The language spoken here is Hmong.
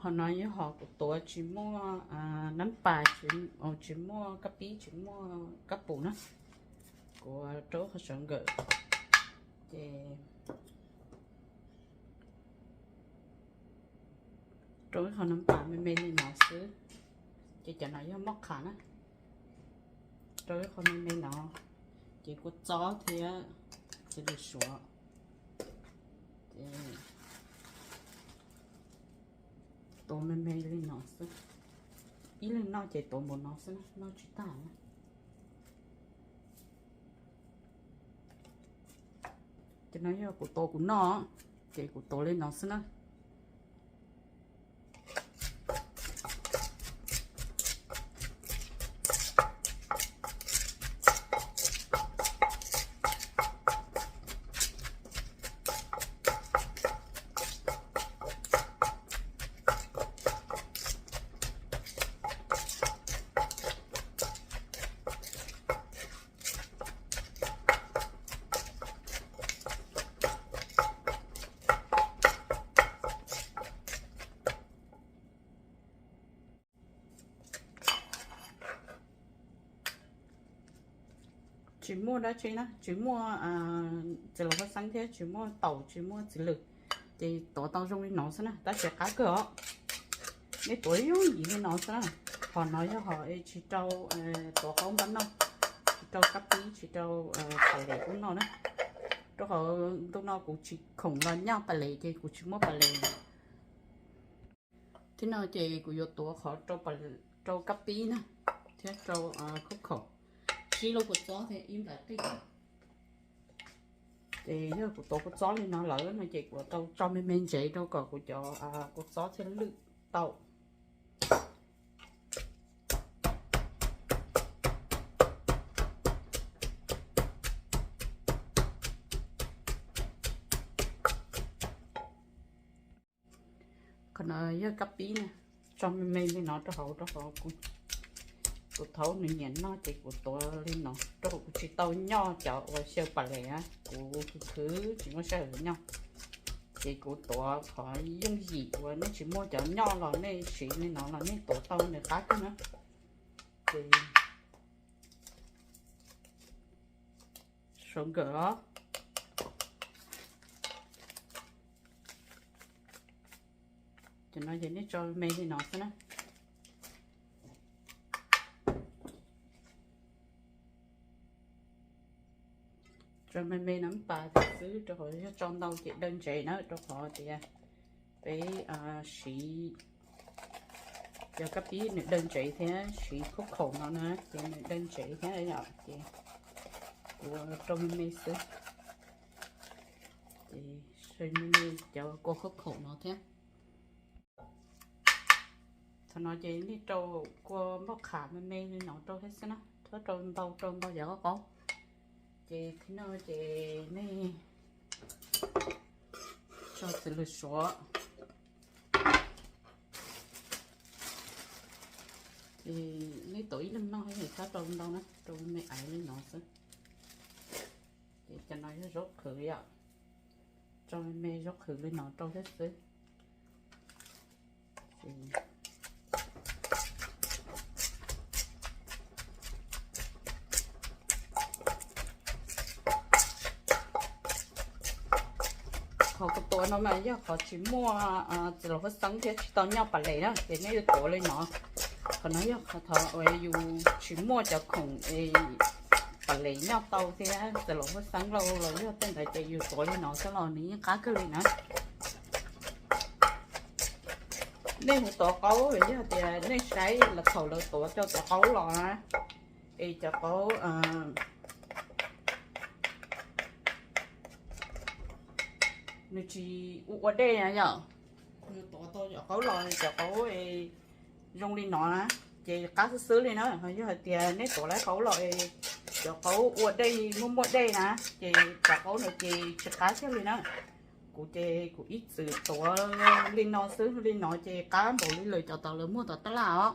Qhov no yog qhov kuv tuav tsis muaj nab pas, tsis muaj kab pib, tsis muaj kab pum na. Kuv rau qhov sawv nkawm, ces rau ib qho nab pas me me li no xwb. Ces cov no yog moj qham na, rau ib qho me me no, ces kua txob thiab txiv lws suav. Ces tuav me me li no xwb. Ib leeg noj ces tuav npaum no xwb na, noj tsis tag na. Ces no yog kuv tuav kuv noj, ces kuv tuav li no xwb na. Tsis muaj dab tsi na, tsis muaj txiv laum huab xeeb thiab tsis muaj taum tsis muaj txiv lws, ces tuav tau zoo li no xwb na, tab sis qab kawg os. Nej tuav yooj yim li no xwb na. Qhov no yog qhov tsis rau tuav qaub npab noj, tsis rau kab pib, tsis rau pas les ub noj na. Rau qhov ntu no kuv tsis khoom los nyoj pas les ces kuv tsis muaj pas les. Thib no ces kuv yuav tuav qhov rau kab pib na, thiab rau khaub khaum, sib lub kua txob thiab ib nplais qij. Ces yog kuv tuav kua txob li no lawm no ces kuv tau tso me me ntsev rau kom kuv cov kua txob thiaj lwj tau. Qhov no yog kab pib na, tso me me li no rau hauv rau qhov kuv thaum nws nyiam noj ces kuv tuav li no rau qhov kuv tsis tau nyoj cov uas xyaw pas les, kuv khwv khwv tsis muaj sij hawm nyoj. Ces kuv tuav qhov yooj yim uas nej tsis muaj cov nyoj los nej siv li no los nej tuav tau nws qab kawg na. Ces sawv nkawm os. Ces no ces nej tso me li no xwb na. Tso me me nab pas xwb rau qhov yog tso ntau ces daw ntsev na, rau qhov tias peb siv cov kab pib nws daw ntsev thiab siv khaub khaum no na ces nws daw ntsev thiab yom, ces kuv rau me me xwb. Ces me me cov kua khaub khaum no thiab. Thaum no ces nej rau kua npauj qham me me li no rau thiab xwb na, txhob rau ntau, rau ntau yam qaub qaub. Ces thib no ces nej tso txiv lws suav. Ces nej tuav ib leeg noj thiab txhob rau ntau na, rau me me aiv li no xwb. Ces cov no yog zaub qhwv yom, tso me me zaub qhwv li no rau thiab xwb. Qhov kuv tuav no mas yog qhov tsis muaj txiv laum huab xeeb thiab tsis tau nyoj pas les na ces nej yuav tuav li no. Qhov no yog qhov thov uas yus tsis muaj cov khoom pas les nyoj tau thiab txiv laum huab xeeb lauj los yog tej ntawd ces yus tuav li no xwb los nws yeej qab kawg li na. Nej mus tuav qaub yog tias nej saib los thaum lawv tuav cov tuav qaub los na, es cov qaub nws tsis ua ua dej na yom. Nws tuav tau cov qaub los cov qaub zoo li no na, ces qab xwb xwb li na. Yog hais tias nej tuav lawv qaub los cov qaub ua dej muaj muaj dej na, ces cov qaub no ces tsis qab kiag li na. Kuv ces kuv ib txwm tuav li no xwb, li no ces qab npaum li lawv cov tod lawv muag tom tab laj os.